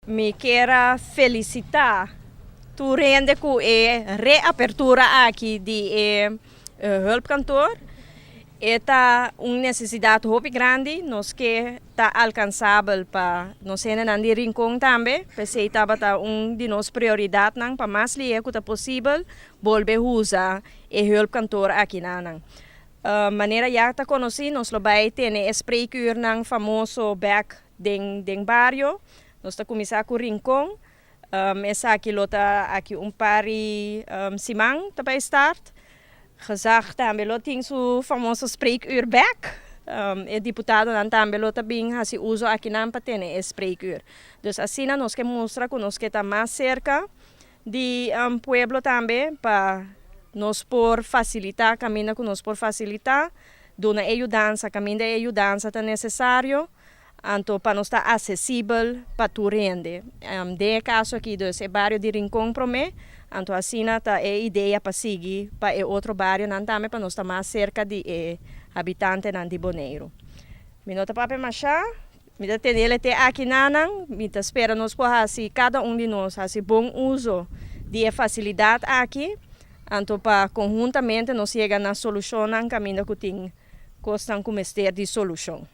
Mi kier a felicita tur hende cu e reapertura aki di e hulpkantoor. E ta un necesidad hopi grandi, nos kier ta alcansabel pa nos hendenan di Rincon tambe, p'esey tabata un di nos prioridadnan pa mas lihe cu ta posibel bolbe usa e hulpkantoor aki nan. Manera ya ta conoci, nos lo bay tene e spreekuurnan famoso bek den bario. Nos ta cuminsa cu Rincon, esaki lo ta aki un par di siman ta bay start. Gezag tambe lo tin su famoso spreekuur bek. E diputadonan tambe lo ta bin hasi uso akinan pa tene e spreekuur. Dus asina nos ke mustra ku nos ke ta mas serka di pueblo tambe pa nos por fasilitá kaminda ku nos por fasilitá, duna e yudansa kaminda e yudansa ta nesesario, anto pa nos ta asesibel pa tur hende. Den e kaso aki dus e bario di Rincon promé, anto asina ta e idea pa sigui pa e otro barionan tambe pa nos ta mas serka di e habitantenan di Boneiru. Mi no ta papia mashá, mi ta tene el te aki nanan, mi ta spera nos por hasi, kada un di nos hasi bon uso di e fasilidat aki, anto pa konhuntamente nos yega na solushonnan kaminda ku tin kosnan ku mester di solushon.